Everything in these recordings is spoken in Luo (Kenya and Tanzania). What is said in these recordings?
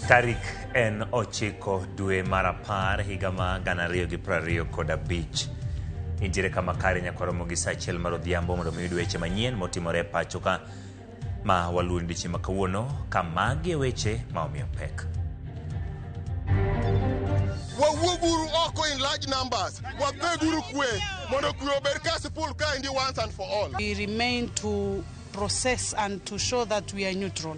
Tarik en 9 dwe mar 10 higa ma 2025. Intiere kama kare nyaka romo gi saa 1 mar odhiambo mondo mi uyud weche manyien motimore e pacho ka ma waluwo odiechieng' ma kawuono ka magi e weche ma omiyo pek. Wawuoguru oko in large numbers, wabeguru kwe mondo kwe obed Kasipul kaendi once and for all. We remain to process and to show that we are neutral.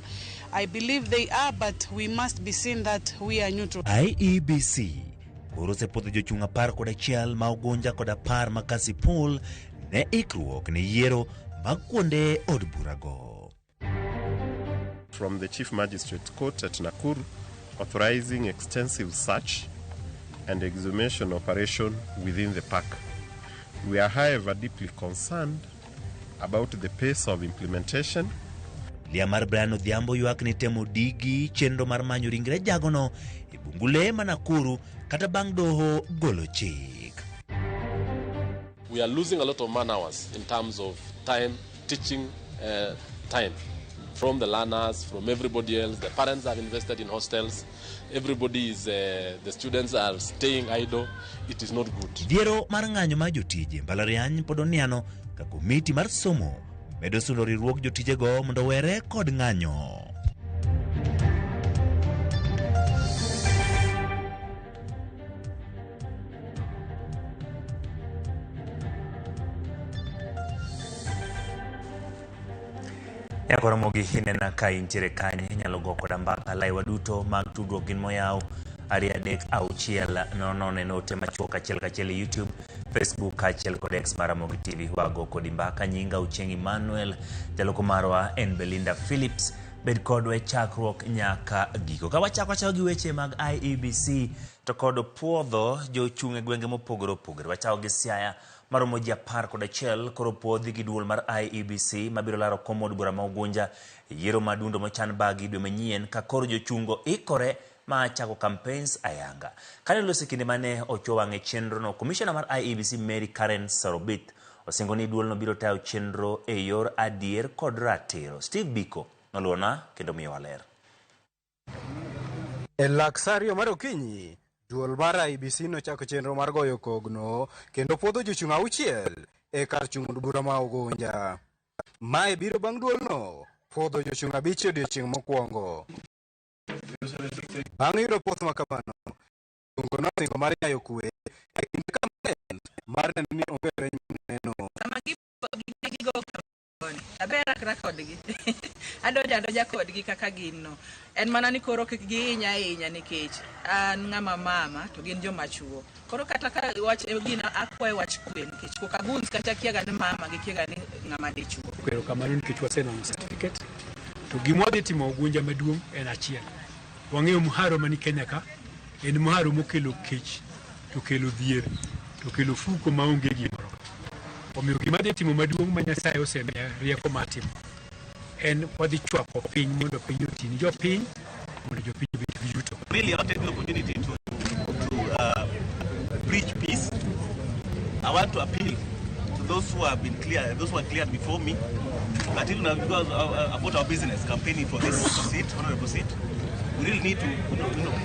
I believe they are, but we must be seen that we are neutral. IEBC koro osepwodho jochung' 11 ma Ugunja kod 10 ma Kasipul ne ikruok ne yiero mag kuonde od burago. From the Chief Magistrate Court at Nakuru, authorizing extensive search and exhumation operation within the park. We are, however, deeply concerned about the pace of implementation. Familia mar Brian Odhiambo ywak ni temo digi chenro mar manyo ringre jagono e bungu lee ma Nakuru kata bang' doho golo chik. We are losing a lot of man hours in terms of time, teaching time from the learners, from everybody else. The parents have invested in hostels. The students are staying idle. It is not good. Dhiero mar ng'anyo mar jotije mbalariany pod oniano ka komiti mar somo medo sundo riwruog jotijego mondo owere kod ng'anyo. Nyakoromogi inena ka intiere kanye, inyalo go koda mbaka laiwa duto mag tudruok gin moyaw 2 3 6 0 0 e note machuok achiel kachiel e YouTube, Facebook kaachiel kod X mar Ramogi TV. Wago kodi mbaka. Nyinga Ochieng' Emmanuel, jaloko marwa en Belinda Phillips. Bed kodwa e chakruok nyaka giko. Ka wachako achako gi weche mag IEBC to kod puodho jochung' e gwenge mopogore opogore. Wachako gi Siaya maromo ji 11 koro puodhi gi duol mar IEBC mabiro laro kom od bura ma Ugunja e yiero ma dundo mochan bagi dwe manyien ka koro jochungo ikore ma chako campaigns ayanga. Kane loso kinde mane ochuo wang'e chenro no, komishona mar IEBC Mary Karen Sorobit osingo ni duolno biro tayo chenro e yor adier kod ratiro. Steve Biko noluwona kendo miyowa ler. E lak sa 2 mar okinyi, duol mar IEBC nochako chenro mar goyo kogno kendo puodho jochung' 6 e kar chung' od bura ma Ugunja. Mae biro bang' duolno puodho jochung' 5 e odiechieng' mokwongo. Bang' yudo puoth ma kamano, jochung'go nosingo mar nyayo kwe e kinde kampen mar neno ni onge lweny maneno. Sama gigo aber akra kodgi adonjo adonja kodgi kaka gin no en mana ni koro kik gihinya ahinya nikech an ng'ama mama to gin joma chuo koro kata ka wach gina akwayo wach kwe nikech koka guns kata kiaga ni mama gikiaga ni ng'ama dichuo. Erokamano nikech wasenwang'o certificate to gima wadhi timo Ugunja maduong' en achiel. Wang'eyo mharo mani Kenya ka en mharo mokelo kech to kelo dhier to kelo fuko maonge gimoro. Omiyo gima adhi timo maduong' ma Nyasaye osemiya rieko mar timo en wadhi chwako piny mondo piny oti ni jopiny mondo jopiny obed gi yuto. Really, I want to take the opportunity to preach peace. I want to appeal to those who have been clear, those who are cleared before me, that even because about our business campaigning for this seat, honorable seat, we really need to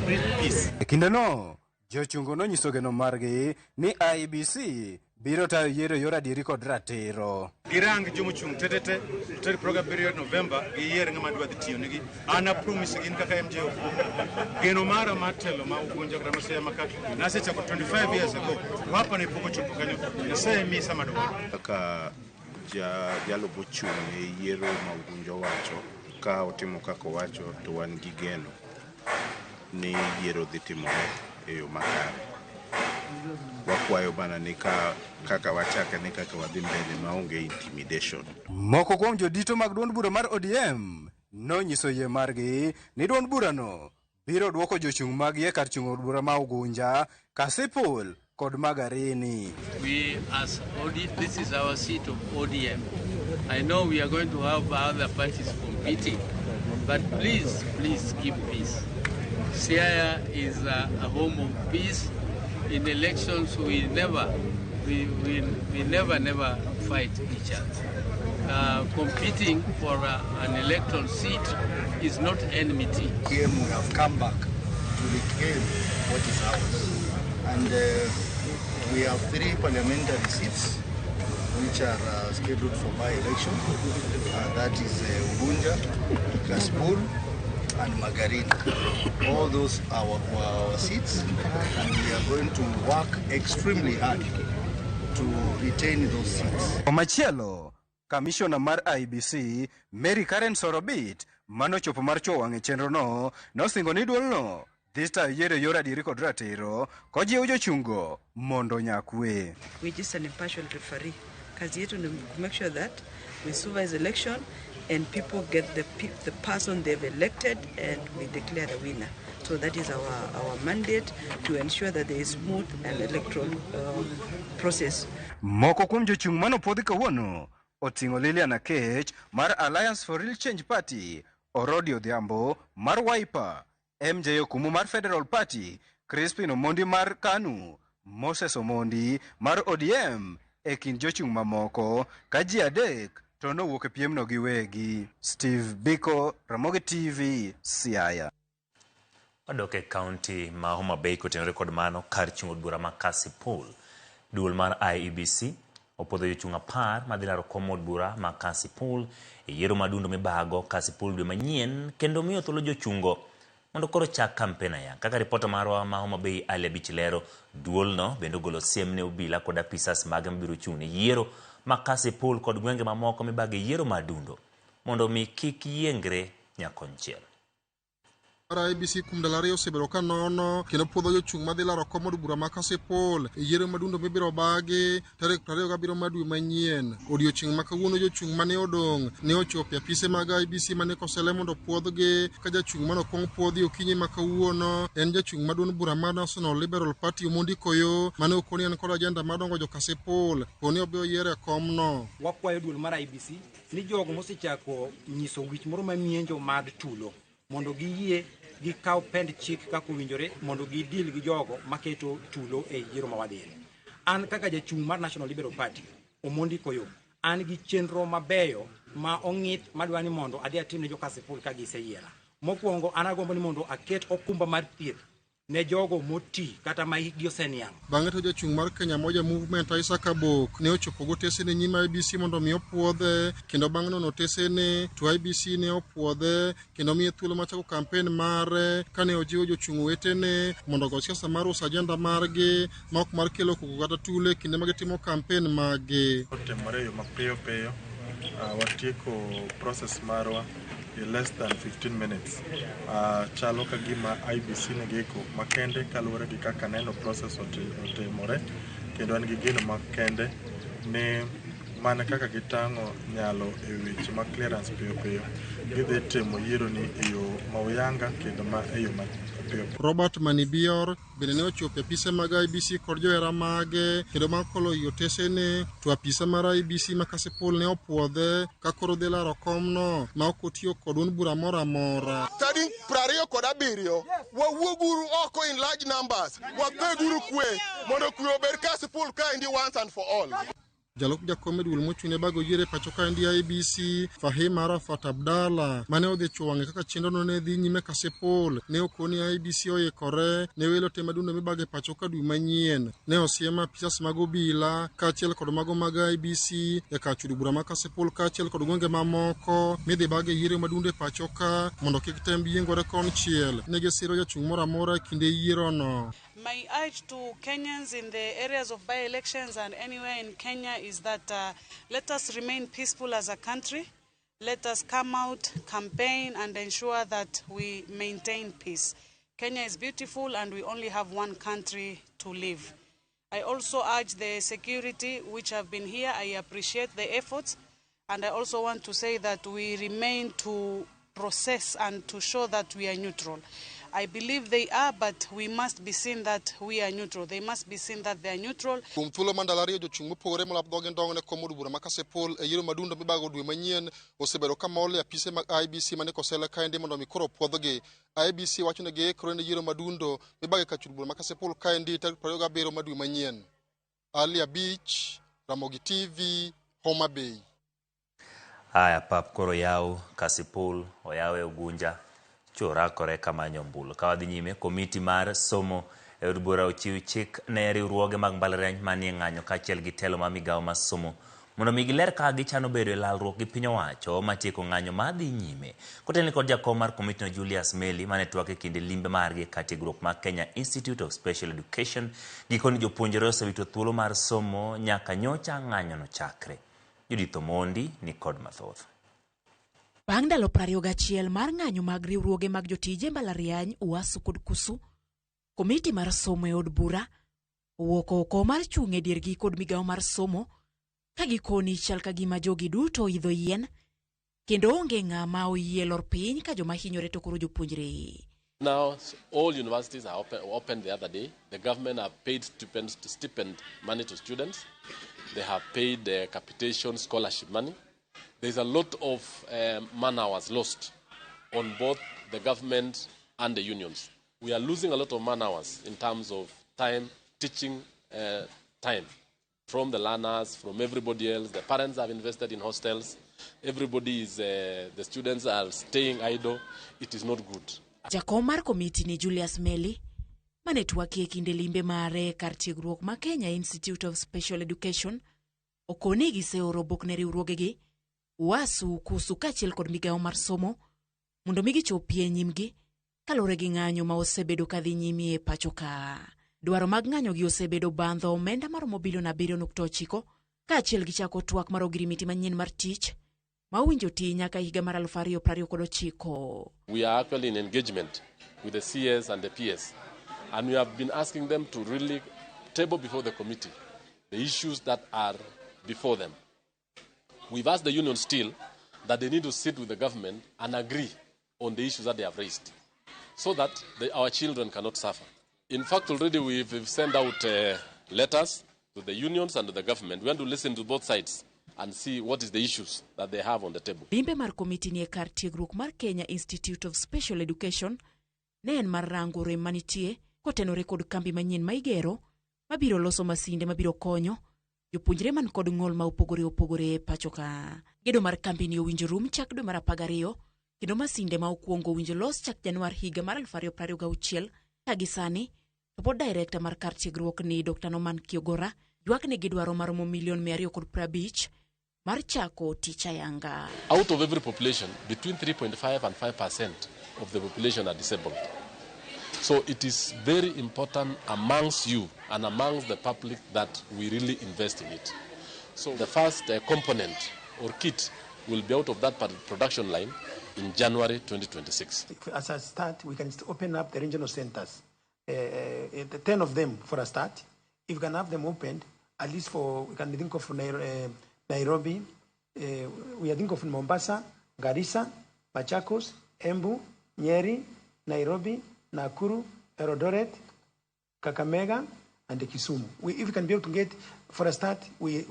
preach peace. E kindeno, jochungo nonyiso geno margi ni IEBC biro tayo yiero e yor adieri kod ratiro. Girang jomochung' tetete tarik 27 Novemba giyier ng'ama dwa dhi tiyo negi. An a promise gin kaka MJ Ofuko. Geno mara mar telo ma Ugunja kata Masiaya maka nasechako 25 years ago. To hapa ne pok ochopo kanyo. Nyasaye miyi sama dwaro. Kaka jalo mochung' ne yiero ma Ugunja owacho ka otimo kaka owacho to wan gi geno ni yiero dhi timore e yo makare. Wakwayo mana ni ka kaka wachake ni kaka wadhi mbele maonge intimidation. Moko kuom jodito mag duond bura mar ODM nonyiso yie margi ni duond burano biro duoko jochung' maggi e kar chung' od bura ma Ugunja, Kasipul kod Magarini. We as OD, this is our seat of ODM. I know we are going to have other parties competing, but please, please keep peace. Siaya is a home of peace. In elections, we never, we never, never fight each other. Competing for an electoral seat is not enmity. Here we have come back to reclaim what is ours. And we have 3 parliamentary seats which are scheduled for by-election. That is Ugunja, Kasipul, and Magarini. All those are our seats, and we are going to work extremely hard to retain those seats. Komachielo, Kamishona mar IEBC Mary Karen Sorobit manochopo mar chuo wang' e chenrono nosingo ni duolno dhi tayo yiero e yor adieri kod ratiro kojiwo jochungo mondo nyakwe. We're just an impartial referee. Kazi yetu ni to make sure that we supervise election and people get the person they've elected and we declare the winner. So that is our mandate, to ensure that there is smooth and electoral process. Moko kuom jochung' manopuodhi kawuono oting'o Lilian Akech mar Alliance for Real Change Party, Orodi Odhiambo mar Wiper, MJ Okumu mar Federal Party, Crispin Omondi mar KANU, Moses Omondi mar ODM e kind jochung' mamoko ka ji 3 to nowuok e piemno giwegi. Steve Biko, Ramogi TV, Siaya. Wadok e kaunti ma Homa Bay kotenore kod mano kar chung' od bura ma Kasipul. Duol mar IEBC opuodho jochung' 10 madhi laro kom od bura ma Kasipul e yiero madundo mibago Kasipul dwe manyien kendo miyo thuolo jochungo mondo koro chak kampen ayanga. Kaka ripota marwa ma Homa Bay Ali Abich lero, duolno bende ogolo siem ne obila kod apisas mage mabiro chung' ne yiero ma Kasipul kod gwenge mamoko mibago e yiero madundo mondo mi kik yiengre nyakonchiel. IEBC kuom ndalo 2 osebedo ka nono kendo puodho jochung' madhi laro kom od bura ma Kasipul e yiero madundo mibiro bagi tarik 27 mar dwe manyien. Odiochieng' ma kawuono jochung' mane odong' ne ochopo e apise mag IEBC mane Kosele mondo puodhgi, ka jachung' mane okwong puodhi okinyi ma kawuono en jachung' ma duond bura mar National Liberal Party Omondi Koyo mane okoni en kod ajenda mar dongo jo Kasipul poni obi oyier e komno. Wakwayo duol mar IEBC ni jogo mosechako nyiso wich moro mamienjo mag tulo mondo giyie gikaw pend chik kaka owinjore mondo gidil gi jogo maketo tulo e yiero ma wadhiye. An kaka jachung' mar National Liberal Party, Omondi Koyo, an gi chenro mabeyo ma ong'ith madwa ni mondo adhi atim ne jo Kasipul ka giseyiera. Mokwongo an agombo ni mondo aket okumba mar thieth ne jogo moti kata ma hikgi oseniang'. Bang'e to jachung' mar Kenya Moja Movement Isaac Abok ne ochopo gotesene nyim IEBC mondo mi opuodhe, kendo bang' nono otesene to IEBC ne opuodhe kendo miye thuolo mar chako kampen mare kane ojiwo jochung' wetene mondo ogo siasa mar uso ajenda margi ma ok mar kelo koko kata tulo e kinde ma gitimo kampen maggi. Otimore e yo mapiyo piyo, watieko process marwa in less than 15 minutes. Chalo ka gima IEBC nigi ikruok makende kaluwore gi kaka neno process otimore, kendo an gi geno makende ni mana kaka gitang'o nyalo e weche mag clearance piyo piyo, gidhi timo yiero ni e yo ma uyanga kendo ma e yo ma piyo piyo. Robert Manibior bende ne ochopo e apise mag IEBC kod johera mage kendo bang' kolo i otesene to apisa mar IEBC ma Kasipul ne opuodhe ka koro dhi laro komno ma ok otiyo kod duond bura moro amora. Tarik 27 wawuoguru oko in large numbers, watheguru kwe mondo kwe obed Kasipul kaendi once and for all. Jalup jakom e duol mochung' ne bago yiero e pacho kaendi IEBC Fahim Arafat Abdalla mane odhi chuo wang'e kaka chenrono ne dhi nyime Kasipul ne okoni IEBC oikore ne welo te madundo mibago e pacho ka dwe manyien. Ne osiem apisas mag obila kaachiel kod mago mag IEBC e kar chudo bura ma Kasipul kaachiel kod gwenge mamoko midhi bag e yiero madundo e pacho ka mondo kik tem yiengore konchiel. Ne gisiro jachung' moro amora e kinde yierono. My urge to Kenyans in the areas of by-elections and anywhere in Kenya is that let us remain peaceful as a country. Let us come out, campaign, and ensure that we maintain peace. Kenya is beautiful and we only have one country to live. I also urge the security which have been here. I appreciate the efforts, and I also want to say that we remain to process and to show that we are neutral. I believe they are, but we must be seen that we are neutral. They must be seen that they are neutral. Kuom thuolo mar ndalo ariyo, jochung' mopogore molap dhoge ndong' ne kom od bura ma Kasipul e yiero madundo mibago dwe manyien osebedo ka mol e apise mag IEBC mane Kosele kaendi mondo mi koro puodhgi. IEBC wacho ni giikore ne yiero madundo mibago e kar chud bura ma Kasipul kaendi tarik 27 mar dwe manyien. Ali Abich, Ramogi TV, Homa Bay. Haya, pap koro yaw Kasipul, oyaw e Ugunja, chwo rakore kamanyo ombulu. Ka wadhi nyime, komiti mar somo e od bura ochiw chik ne riwruoge mag mbalariany manie ng'anyo kaachiel gi telo mar migawo mar somo mondo mi giler kaka gichano bedo e lalruok gi piny owacho matieko ng'anyo madhi nyime. Kotelni kod jakom mar komitino Julius Meli mane twak e kinde limbe margi e kar tiegruok mar Kenya Institute of Special Education, gikoni jopuonjre osewito thuolo mar somo nyaka nyocha ng'anyono chakre. Judith Omondi ni kod mathoth. Bang' ndalo 21 mar ng'anyo mag riwruoge mag jotije mbalariany UASU kod KUSU, komiti mar somo e od bura owuok oko mar chung' e diergi kod migawo mar somo ka gikoni chal ka gima jogi duto oidho yien kendo onge ng'ama oyie lor piny ka joma hinyore to koro jopuonjre. Now, all universities are open the other day. The government have paid stipend money to students. They have paid the capitation scholarship money. There's a lot of man hours lost on both the government and the unions. We are losing a lot of man hours in terms of time, teaching time from the learners, from everybody else. The parents have invested in hostels. Everybody is, the students are staying idle. It is not good. Jakom mar komiti ni Julius Meli mane twakie kinde limbe mare kar tiegruok ma Kenya Institute of Special Education okoni giseoro obok ne riwruogegi UASU, KUSU kaachiel kod migawo mar somo mondo mi gichopie nyimgi kaluwore gi ng'anyo ma osebedo kadhi nyime e pacho ka. Dwaro mag ng'anyo gi osebedo bandho omenda maromo bilion 7.9 kaachiel gi chako twak mar ogirimiti manyien mar tich ma owinjo ti nyaka higa mar 2029. We are actually in engagement with the CS and the PS, and we have been asking them to really table before the committee the issues that are before them. We've asked the union still that they need to sit with the government and agree on the issues that they have raised so that our children cannot suffer. In fact, already we've sent out letters to the unions and to the government. We want to listen to both sides and see what is the issues that they have on the table. Limbe mar komiti ni e kar tiegruok mar Kenya Institute of Special Education ne en mar rango rem manitie kotenore kod kambi manyien ma igero mabiro loso masinde mabiro konyo jopuonjre man kod ng'ol ma opogore opogore e pacho ka. Gedo mar kambi ni owinjo rum chak dwe mar 12 kendo masinde ma okwongo owinjo los chak Januar higa mar 2026 ka gi sani to pod director mar kar tiegruok ni Dr. Norman Kiogora ywak ni gidwaro maromo milion 250 mar chako tich ayanga. Out of every population, between 3.5 and 5% of the population are disabled. So it is very important amongst you and amongst the public that we really invest in it. So the first component or kit will be out of that production line in January 2026. As a start, we can open up the regional centers, 10 of them for a start. If we can have them opened, at least for, we can think of Nairobi, we are thinking of Mombasa, Garissa, Machakos, Embu, Nyeri, Nairobi, Nakuru, Eldoret, Kakamega, and Kisumu. If we can be able to get, for a start, we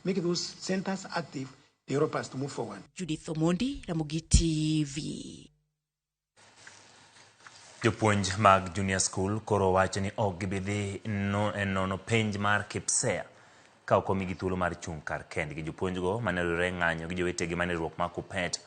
make those centers active, they help us to move forward. Judith Omondi, Ramogi TV. Jopuonj mag junior school koro wacho ni ok gibi dhi nono penj mar KPSEA ka ok omigi thuolo mar chung' kar kendgi. Jopuonjgo mane oriwore ng'anyo gi jowetegi mane riwruok mar KUPPET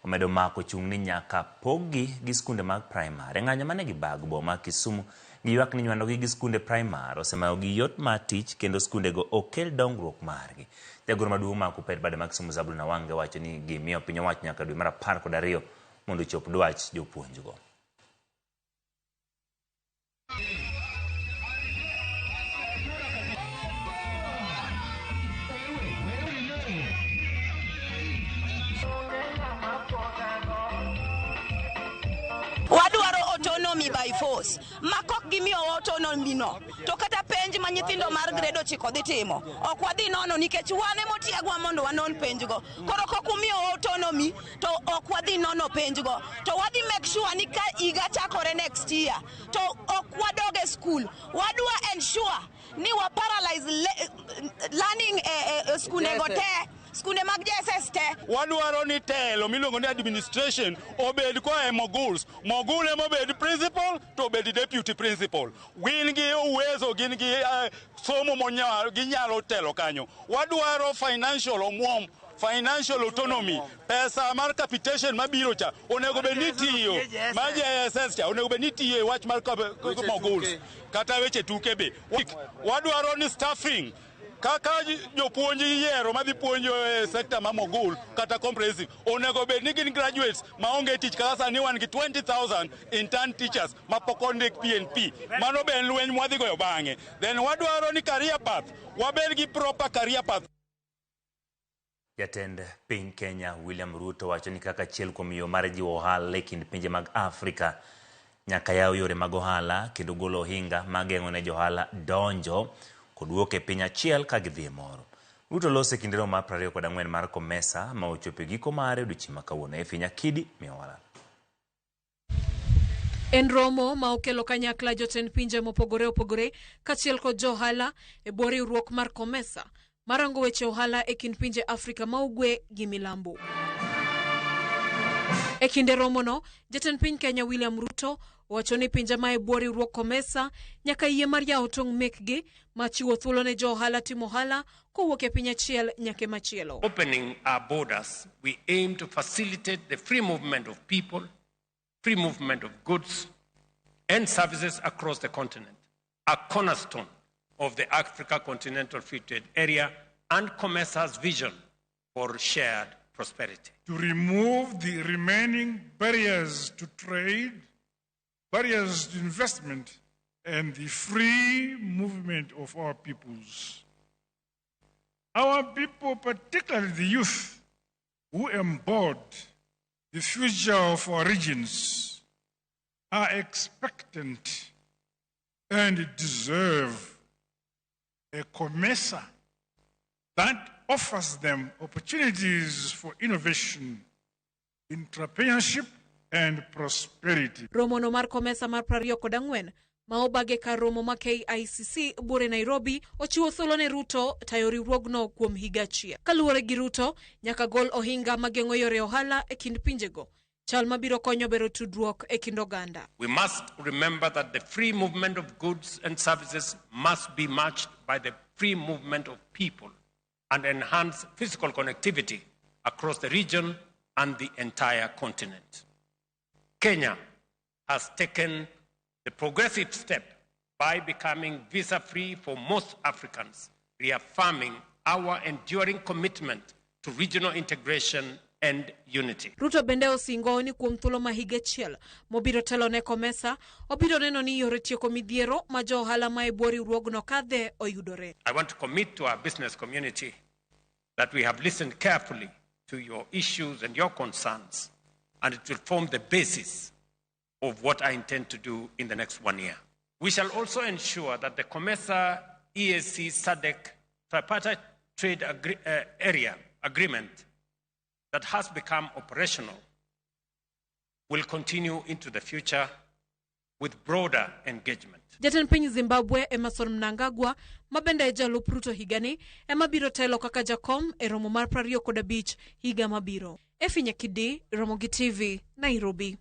omedo mako chung' ni nyaka pog-gi gi skunde mag primar. E ng'anyo mane gibago boma mar Kisumu, giywak ni nywandogi gi skunde primar osemayogi yot mar tich kendo skundego ok kel dongruok margi. Jagoro maduong' mar KUPPET bade mar Kisumu Zabulon Awange wacho ni gimiyo piny owacho nyaka dwe mar 12 mondo ochop dwach jopuonjgo. Wadwaro autonomy by force. Makok gimiyo autonomy no. To kata penj ma nyithindo mar grade 9 dhi timo. Ok wadhi nono nikech wan ema otiegwa mondo wanon penjgo. Koro kok umiyo autonomy to ok wadhi nono penjgo. To wadhi make sure ni ka higa chakore next year to ok wadog e school. Wadwa ensure ni wa paralyze learning e skundego te. Skunde mag JSS te. Wadwaro ni telo miluongo ni administration obed koa e Moguls. Mogul ema obed principal to obed deputy principal. Gin gi uwezo, gin gi somo ginyalo telo kanyo. Wadwaro financial omuom. financial autonomy. Pesa mar capitation mabiro cha onego bed ni tiyo mar JSS cha onego bed ni tiyo e wach mar moguls kata weche tuke be. Wadwaro ni staffing kaka jopuonj yiero madhi puonjo e sekta ma mogul kata comprehensive onego bed ni gin graduates maonge tich kaka sani wan gi 20,000 intern teachers mapok ondik PNP. Mano be en lweny mwadhi goyo bang'e. Then wadwaro ni career path, wabed gi proper career path. Jatend piny Kenya William Ruto wacho ni kaka achiel kuom yo mar jiwo ohala e kind pinje mag Afrika, nyaka yaw yore mag ohala kendo golo ohinga mageng'o ne johala donjo kod wuok e piny achiel ka gidhi e moro. Ruto loso e kinde romo mar 24 mar COMESA ma ochopo e giko mare odiochieng' ma kawuono. Effie Nyakidi miyo walal. En romo ma okelo kanyakla jotend pinje mopogore opogore kaachiel kod jo ohala e bwo riwruok mar COMESA marango weche ohala e kind pinje Afrika ma Ugwe gi Milambo. E kinde romono, jatend piny Kenya William Ruto owacho ni pinje ma e bwo riwruok COMESA nyaka yie mar yawo tong' mekgi ma chiwo thuolo ne jo ohala timo ohala kowuok e piny achiel nyaka e machielo. Opening our borders, we aim to facilitate the free movement of people, free movement of goods and services across the continent, a cornerstone of the Africa Continental Free Trade Area and COMESA's vision for shared prosperity. To remove the remaining barriers to trade, barriers to investment, and the free movement of our peoples. Our people, particularly the youth, who embody the future of our regions, are expectant and deserve a COMESA that offers them opportunities for innovation, entrepreneurship, and prosperity. Romono mar COMESA mar 24 ma obage kar romo ma KICC buore Nairobi ochiwo thuolo ne Ruto tayo riwruogno kuom higa achiel. Kaluwore gi Ruto, nyaka gol ohinga mageng'o yore ohala e kind pinjego, chal mabiro konyo bero tudruok e kind oganda. We must remember that the free movement of goods and services must be matched by the free movement of people and enhance physical connectivity across the region and the entire continent. Kenya has taken the progressive step by becoming visa-free for most Africans, reaffirming our enduring commitment to regional integration and unity. Ruto bende osingo ni kuom thuolo ma higa achiel mobiro telo ne COMESA, obiro neno ni yore tieko midhiero ma jo ohala ma e bwo riwruogno kadhe oyudore. I want to commit to our business community that we have listened carefully to your issues and your concerns, and it will form the basis of what I intend to do in the next 1 year. We shall also ensure that the COMESA EAC SADC tripartite trade area agreement that has become operational will continue into the future with broader engagement. Jatend piny Zimbabwe Emmerson Mnangagwa ma bende e jalup Ruto higani ema biro telo kaka jakom e romo mar 25 higa mabiro. Effie Nyakidi, Ramogi TV, Nairobi.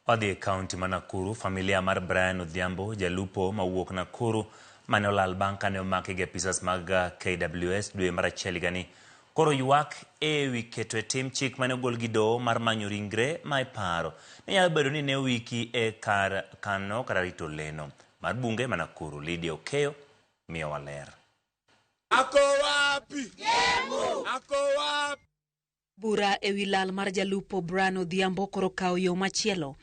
Wadhi e kaunti ma Nakuru, familia mar Brian Odhiambo, jalupo mawuok Nakuru mane olal bang' kane omaki gi apisas mag KWS dwe mar achiel higani. Koro ywak e wi keto e tim chik mane ogol gi doho mar manyo ringre ma iparo ni nyalo bedo ni ne owiki e kar kano kata rito leno mar bunge ma Nakuru. Lydia Okeyo miyowa ler. Ako wapi? Ako wapi? Bura ewi lal mar jalupo Brian Odhiambo koro kawo yo machielo.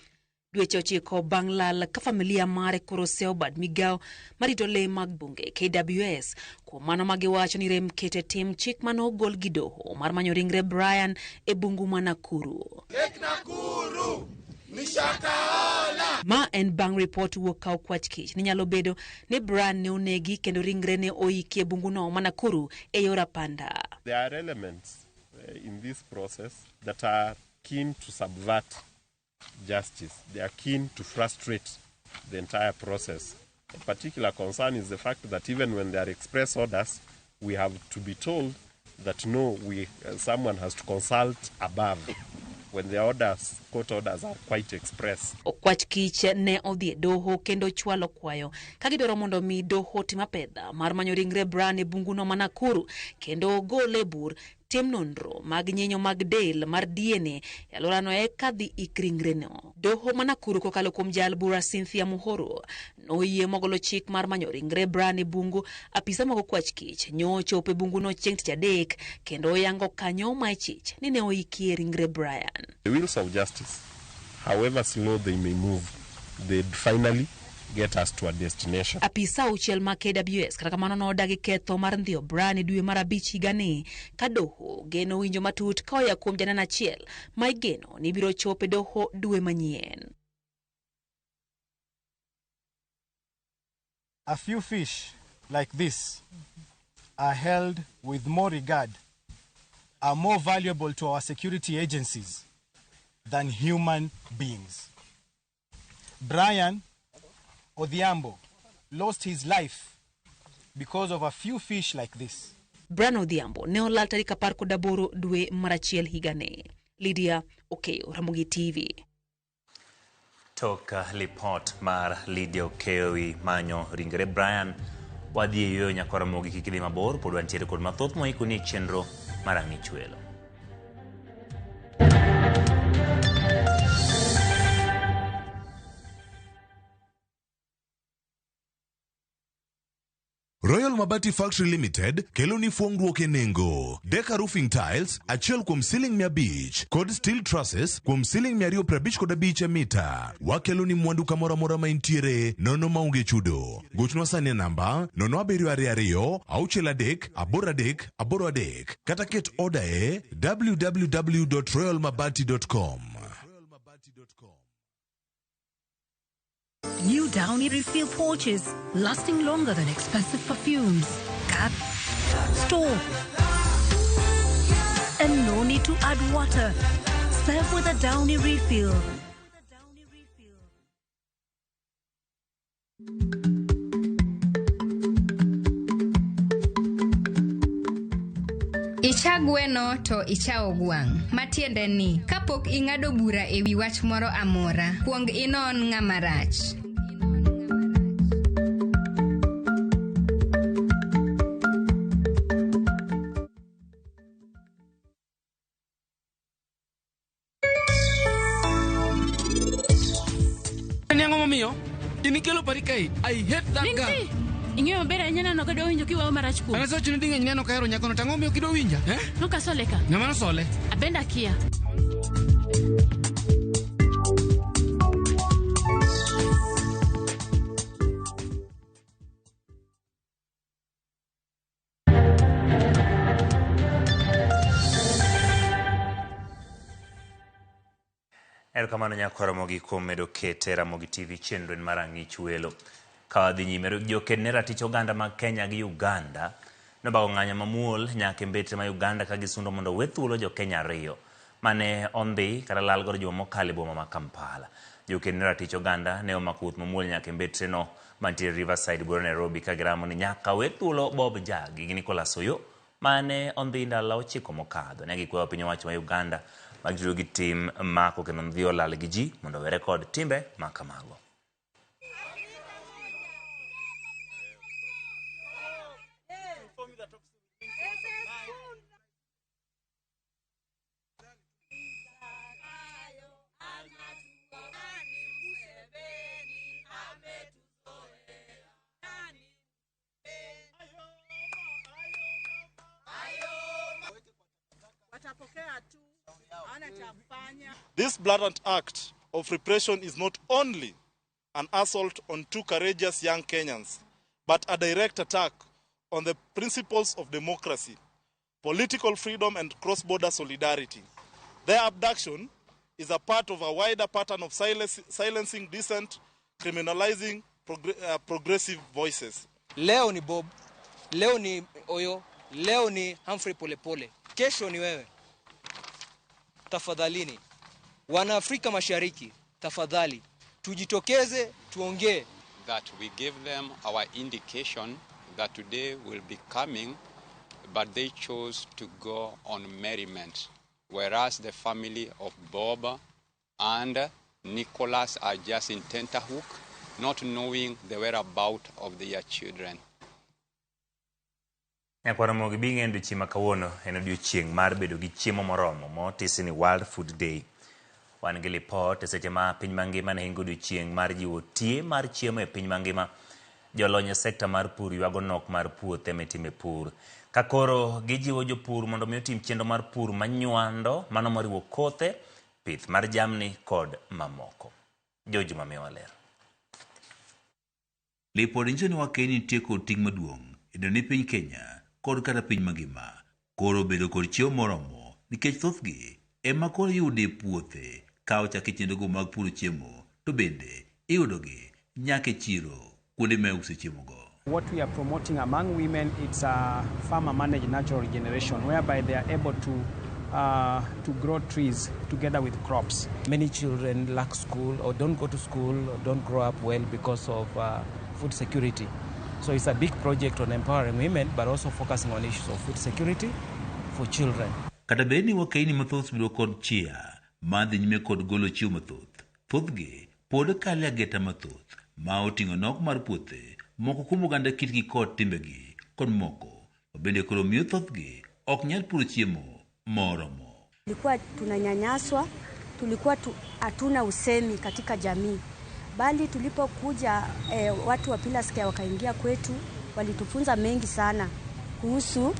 Dweche 9 bang' lal ka familia mare koro oseyo bad migawo marito lee mag bunge KWS. Kuom mano magiwacho ni rem kete tim chik mane ogol gi doho mar manyo ringre Brian e bungu ma Nakuru. Lake Nakuru, ni Shakahola. Ma en bang' ripot wuok ka okwach kich ni nyalo bedo ni Brian ne onegi kendo ringre ne oiki e bunguno ma Nakuru e yor apanda. There are elements in this process that are keen to subvert justice. They are keen to frustrate the entire process. A particular concern is the fact that even when there are express orders, we have to be told that no, someone has to consult above. When the orders, court orders are quite express. Okwach kich ne odhi e doho kendo chwalo kwayo ka gidwaro mondo mi doho tim apedha mar manyo ringre Brian e bunguno ma Nakuru kendo gole bur tim nonro mag nyinyo mag del mar DNA e alworano eka dhi ik ringreno. Doho ma Nakuru kokalo kuom jal bura Cynthia Muhoro noyie mogolo chik mar manyo ringre Brian e bungu. Apisa mag okwach kich nyochopo e bunguno chieng' tich adek kendo oyango kanyo ma ichich ni ne oikie ringre Brian. The wheels of justice, however slow they may move, they'd finally get us to a destination. Apisa auchiel mag KWS kata kamano nodagi ketho mar ndhiyo Brian e dwe mar abich higani ka doho geno winjo matut ka oya kuom janeno achiel ma igeno ni biro chopo e doho dwe manyien. A few fish like this are held with more regard, are more valuable to our security agencies than human beings. Brian Odhiambo lost his life because of a few fish like this. Brian Odhiambo ne olal tarik 18 dwe mar achiel higani. Lydia Okeyo, Ramogi TV. Tok lipot mar Lydia Okeyo wi manyo ringre Brian, wadhi e yueyo nyakwa Ramogi kik idhi mabor, pod wantiere kod mathoth moikoni e chenro mar Ang'ich Welo. Royal Mabati Factory Limited kelo ni fuongruok e nengo. Deka Roofing Tiles achiel kuom siling 500 kod steel trusses kuom siling 255 e mita. Wakelo ni mwandu kamoro amora ma intiere nono maonge chudo. Gochnwa sani e namba 0722 63 83 83 kata ket oda e www.royalmabati.com. New Downy refill pouches, lasting longer than expensive perfumes. Cap, store, and no need to add water. Serve with a Downy refill. Icha gweno to ichawo gwang'. Matiende ni, kapok ing'ado bura e wi wach moro amora, kuong inon ng'ama rach. Ni ang'o momiyo? Inikelo pari kae. I hate that girl. Ling'ti! Ing'eyo maber ahinya neno ka dwa winjo kiwawo marach kuom. An asewacho ni ding'eny neno kahero nyakono to ang'o momiyo ok idwa winja? Eh? Nokasole ka. Ng'ama nosole? Abende akia. Erokamano nyakwa Ramogi kuom medo kete Ramogi TV chenro en mar Ang'ich Welo. Ka wadhi nyime, joked ne ratich oganda mag Kenya gi Uganda nobago ng'anyo mamuol nyaka e mbetre ma Uganda ka gisundo mondo owe thuolo jo Kenya ariyo mane ondhi kata lal godo juma mokalo e boma ma Kampala. Joked ne ratich oganda ne omako wuoth mamuol nyaka e mbetre no mantiere Riverside buore Nairobi ka giramo ni nyaka we thuolo Bob Njagi gi Nicholas Oyoo mane ondhi ndalo 9 mokadho. Ne gikweyo piny owacho ma Uganda ma gitudo gi tim mako kendo ndhi olal gi ji mondo owere kod timbe ma kamago. This blatant act of repression is not only an assault on two courageous young Kenyans, but a direct attack on the principles of democracy, political freedom, and cross-border solidarity. Their abduction is a part of a wider pattern of silencing dissent, criminalizing progressive voices. Leo ni Bob, leo ni Oyo, leo ni Humphrey Polepole, kesho ni wewe. Tafadhalini, wana Afrika Mashariki, tafadhali, tujitokeze, tuongee. That we gave them our indication that today will be coming, but they chose to go on merriment, whereas the family of Bob and Nicholas are just in tenterhook, not knowing the whereabouts of their children. Nyakwar Ramogi bi ing'e ni odiochieng' ma kawuono en odiochieng' mar bedo gi chiemo moromo motisi ni World Food Day. Wan gi lipot e seche ma piny mangima ne hingo odiochieng' mar jiwo tie mar chiemo e piny mangima. Jolony e sekta mar pur ywago nok mar puothe mitime pur. Ka koro gijiwo jopur mondo mi otim chenro mar pur manywando mano moriwo kothe, pith mar jamni kod mamoko. George Mamiwa ler. Lipod nyiso ni wakeni nitie kod ting' maduong' e neno ni piny Kenya kod kata piny mangima koro obedo kod chiemo moromo nikech thothgi ema koro iyudo e puothe ka ochak e chenrogo mag puro chiemo to bende iyudogi nyaka e chiro kuonde ma iuse chiemogo. What we are promoting among women, it's a farmer-managed natural regeneration, whereby they are able to grow trees together with crops. Many children lack school or don't go to school or don't grow up well because of food security. So it's a big project on empowering women, but also focusing on issues of food security for children. Kata bed ni wakeini mathoth osebedo kod chia mar dhi nyime kod golo chiemo mathoth, thothgi pod kalo e ageta mathoth ma oting'o nok mar puothe, moko kuom oganda kitgi kod timbegi kod moko ma bende koro miyo thothgi ok nyal puro chiemo moromo. Tulikuwa tunanyanyaswa, tulikuwa hatuna usemi katika jamii, bali tulipokuja watu wa Pillars Care wakaingia kwetu, walitufunza mengi sana kuhusu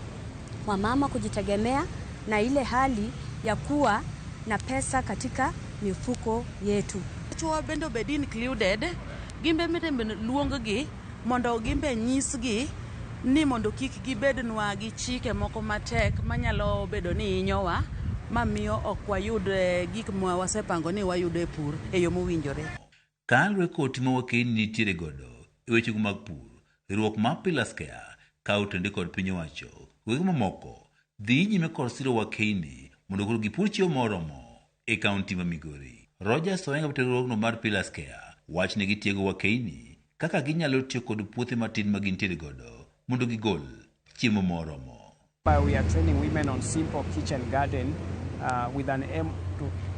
wamama kujitegemea na ile hali ya kuwa na pesa katika mifuko yetu. Chwo bende obed included, gimbe mitembe luong gi mondo gimbe nyisgi ni mondo kik gibednwa gi chike moko matek manyalo bedo ni hinyowa mamiyo ok wayud gik ma wasepango ni wayudo e pur e yo mowinjore. Kaluwore kod timo wakeini nitiere godo e wechego mag pur, riwruok mar Pillars Care ka otende kod piny owacho wege mamoko dhi nyime kod siro wakeini mondo koro gipur chiemo moromo e kaunti ma Migori. Rogers Oenga riwruogno mar Pillars Care wach ni gitiego wakeini kaka ginyalo tiyo kod puothe matin ma gintiere godo mondo gigol chiemo moromo. We are training women on simple kitchen garden with an aim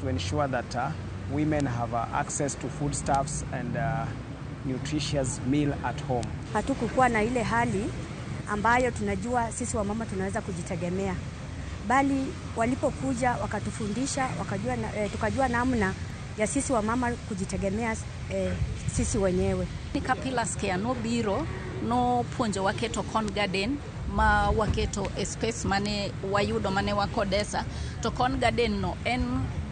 to ensure that women have access to foodstuffs and nutritious meal at home. Hatukukuwa na ile hali ambayo tunajua sisi wamama tunaweza kujitegemea, bali walipokuja wakatufundisha, tukajua namna ya sisi wamama kujitegemea sisi wenyewe. Ka Pillars Care nobiro no puonjo waketo corn garden ma waketo e space mane wayudo mane wakodesa, to corn garden no en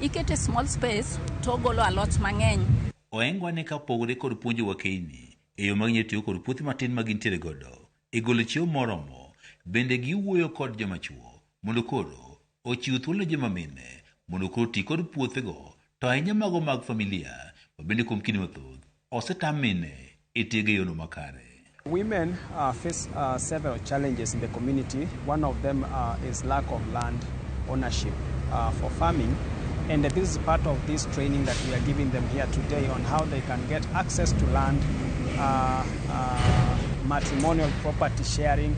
ikete small space to ogolo alot mang'eny. Oengwa ne ka opogore kod puonjo wakeini e yo ma ginyalo tiyo kod puothe matin ma gintiere godo e golo chiemo moromo, bende giwuoyo kod joma chuo mondo koro ochiw thuolo ne joma mine mondo koro oti kod puothego to ahinya mago mag familia ma bende kuom kinde mathoth osetam mine e tiego e yono makare. Women face several challenges in the community. One of them is lack of land ownership for farming. And this is part of this training that we are giving them here today on how they can get access to land, matrimonial property sharing.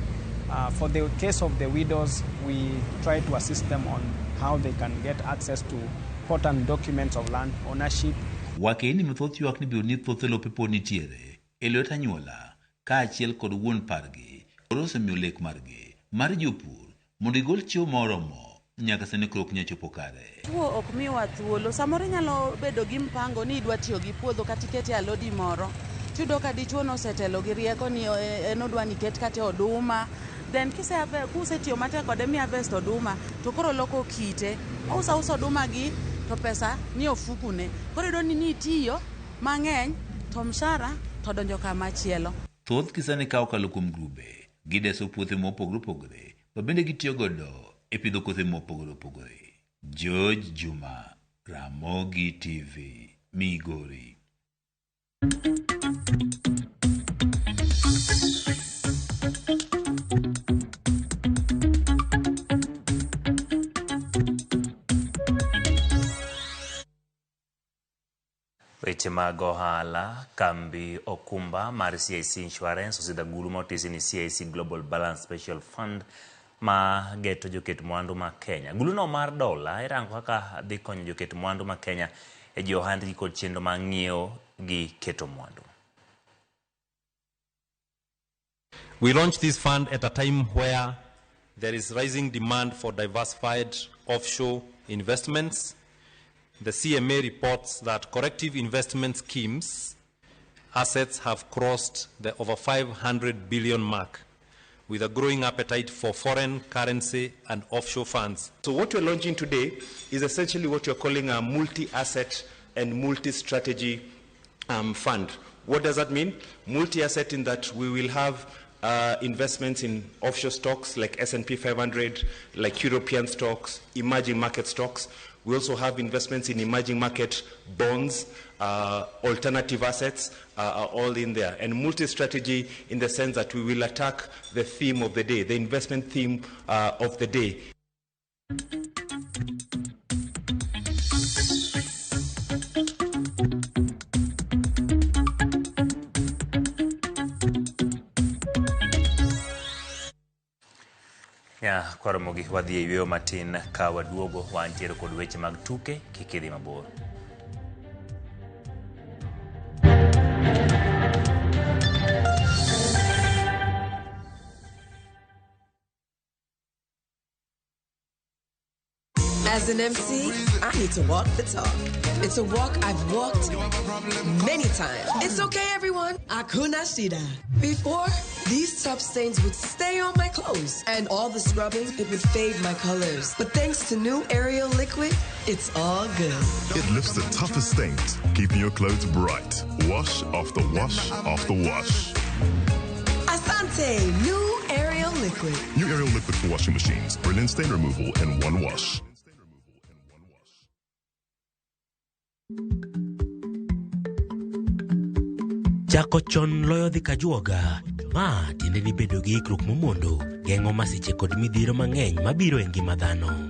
For the case of the widows, we try to assist them on how they can get access to important documents of land ownership. Wakeini mathoth ywak ni bedo ni thoth lope pod nitiere e lwet anyuola kaachiel kod wuon pargi koro osemiyo lek margi mar jopur mondo igol chiemo moromo nyaka sani koro ok nyal chopo kare. Tuo ok miwa thuolo. Samoro inyalo bedo gi mpango ni idwa tiyo gi puodho kata ikete alodi moro. Tiyudo ka dichuo nosetelo gi rieko ni en odwa ni iket kata oduma. Then kusetiyo matek kode mi harvest oduma to koro loko kite. Ouso ausa oduma gi to pesa ni ofukune. Koro iyudo ni nitiyo mang'eny to mshahara to donjo kama chielo. Thoth kisani ka okalo kuom grube, gideso puothe mopogore opogore ma bende gitiyo godo e pidho kothe mopogore opogore. George Juma, Ramogi TV, Migori. Weche mag ohala, kambi okumba mar CIC Insurance osidho agulu ma otisi ni CIC Global Balance Special Fund ma geto joket mwandu ma Kenya. Aguluno mar dola irango kaka dhi konyo joket mwandu ma Kenya e jiwo ohandgi kod chenro mar ng'iewo gi keto mwandu. We launched this fund at a time where there is rising demand for diversified offshore investments. The CMA reports that corrective investment schemes assets have crossed the over 500 billion mark, with a growing appetite for foreign currency and offshore funds. So what we're launching today is essentially what we're calling a multi-asset and multi-strategy fund. What does that mean? Multi-asset in that we will have investments in offshore stocks like S&P 500, like European stocks, emerging market stocks. We also have investments in emerging market bonds, alternative assets are all in there. And multi-strategy in the sense that we will attack the theme of the day, the investment theme of the day. Ya, kwaromogi wadhi e yweyo matin ka waduogo wantiere kod weche mag tuke kik idhi mabor. As an MC, I need to walk the talk. It's a walk I've walked many times. It's okay, everyone. Hakuna shida. Before, these tough stains would stay on my clothes, and all the scrubbing, it would fade my colors. But thanks to new Ariel liquid, it's all good. It lifts the toughest stains, keeping your clothes bright. Wash after wash after wash. Asante, new Ariel liquid. New Ariel liquid for washing machines. Brilliant stain removal in one wash. Chako chon loyo dhi kajuoga. Ma tiende ni bedo gi ikruok momondo geng'o masiche kod midhiero mang'eny mabiro e ngima dhano.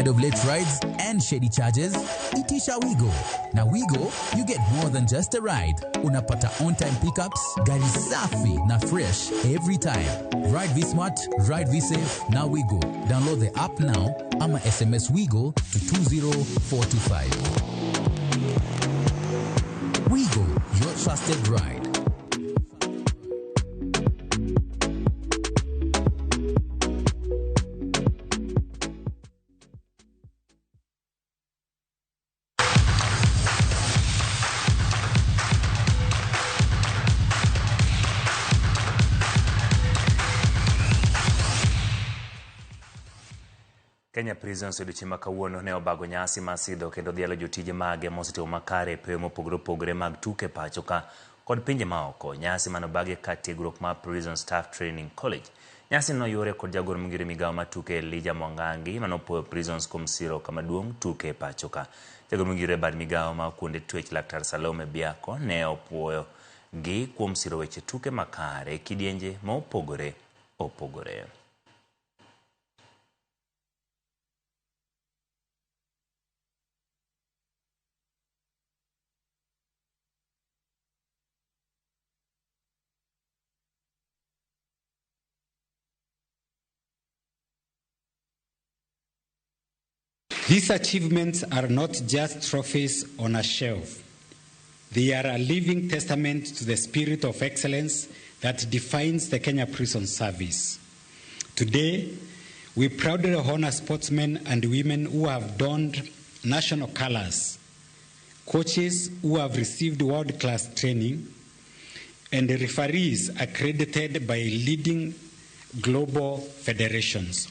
Of late rides and shady charges, itisha Wigo. Now Wigo, you get more than just a ride. Unapata on-time pickups, gari safi na fresh every time. Ride V-Smart, ride V-Safe, now Wigo. Download the app now ama SMS Wigo to 20425. Wigo, your trusted ride. Kenya Prisons odiochieng' ma kawuono ne obago nyasi mar sidho kendo dhialo jotije mage mosetimo makare e pewe mopogore opogore mag tuke pacho ka kod pinje maoko. Nyasi manobagi ka tiegruok mar Prison Staff Training College. Nyasi noyuore kod jagoro mongire migawo mar tuke Elijah Mwangangi manopuoyo Prisons kuom siro kama duong' tuke pacho ka. Jagoro mongire bad migawo mar kuonde twech Laktar Salome Biako ne opuoyo gi kuom siro weche tuke makare e kidienje mopogore opogore. These achievements are not just trophies on a shelf. They are a living testament to the spirit of excellence that defines the Kenya Prison Service. Today, we proudly honor sportsmen and women who have donned national colors, coaches who have received world-class training, and referees accredited by leading global federations.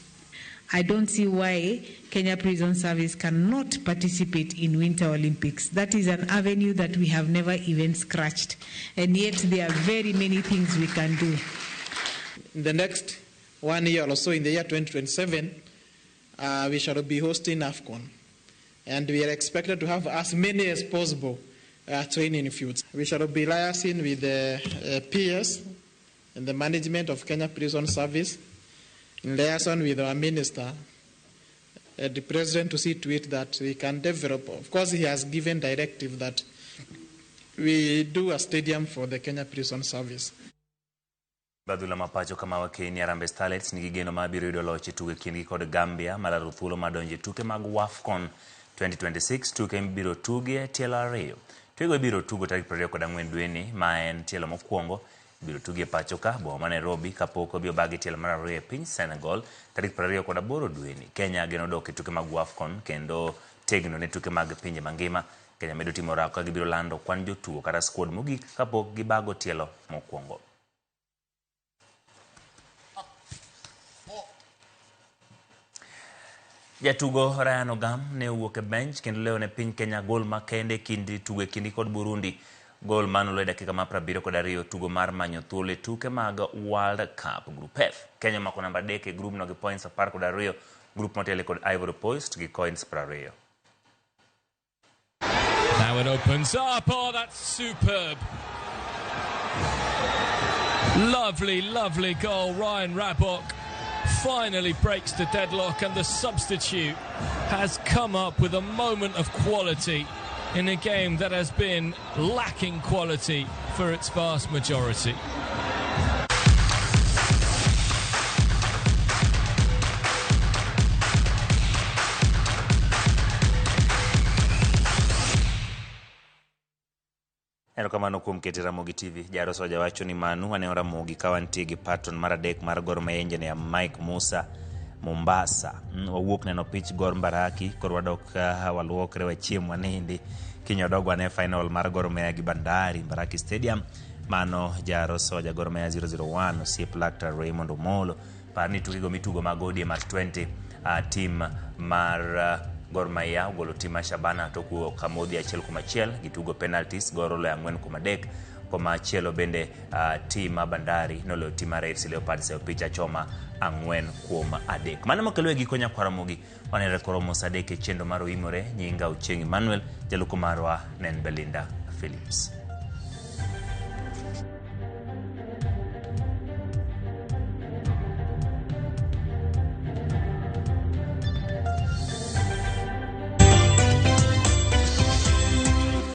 I don't see why Kenya Prison Service cannot participate in Winter Olympics. That is an avenue that we have never even scratched. And yet there are very many things we can do. In the next 1 year or so, in the year 2027, we shall be hosting AFCON. And we are expected to have as many as possible training fields. We shall be liaising with the peers and the management of Kenya Prison Service in liaison with our minister, the president, to see to it that we can develop. Of course, he has given directive that we do a stadium for the Kenya Prison Service. Badhula ma pacho kama wakeni Harambee Starlets nigi geno mar biro yudo loch e tugo e kindgi kod Gambia malaro thuolo mar donjo e tuke mag WAFCON 2026 tuke mibiro tugie tielo ariyo. Tukego ibiro tugo tarik 24 dweni ma en tielo mokwongo ibiro tugie pacho ka boma ma Nairobi kapok obiro bagi tielo mar ariyo e piny Senegal tarik 28 dweni. Kenya geno dok e tuke mag WAFCON kendo tegno ne tuke mag pinje mangima. Kenya medo timo orako ka gibiro lando kwan jotugo kata squad mogik kapok gibago tielo mokwongo. Jatugo Ryan Ogam ne owuok e bench kendo lewo ne piny Kenya gol makende kind tugo e kindgi kod Burundi. Gol mano e dakika mar 72 tugo mar manyo thuolo e tuke mag World Cup Group F. Kenya omako namba 3 e grubno gi points 12, grup motelo kod Ivory Coast gi points 20. Now it opens up. Oh, that's superb. Lovely, lovely goal. Ryan Rabok finally breaks the deadlock, and the substitute has come up with a moment of quality in a game that has been lacking quality for its vast majority. Erokamano kuom kete Ramogi TV. Jaros wajawacho ni Manu aneno Ramogi ka wantie gi patron mar adek mar Gor Mahia Engineer Mike Musa Mombasa. Wawuok neno pich Gor Mbaraki koro wadok waluokre wachiem wanindi. Kiny wadog wane final mar Gor Mahia gi Bandari Mbaraki Stadium. Mano Jaros Soja Gor Mahia 001 osiep laktar Raymond Omolo. Par ni tukego mitugo mag ODM at 20 team mar Gor Mahia ogolo tim mar Shabana tok wuok Kamodhi 1-1 gitugo penalties Gor oloyo 4-3 komachielo bende tim mar Bandari noloyo tim mar AFC Leopards e opich achoma 4-3. Mano mokelo e giko nyakwar Ramogi wanere koromo saa 3 e chenro mar Oimore. Nyinga Ochieng' Emmanuel, jalupo marwa ne en Belinda Phillips.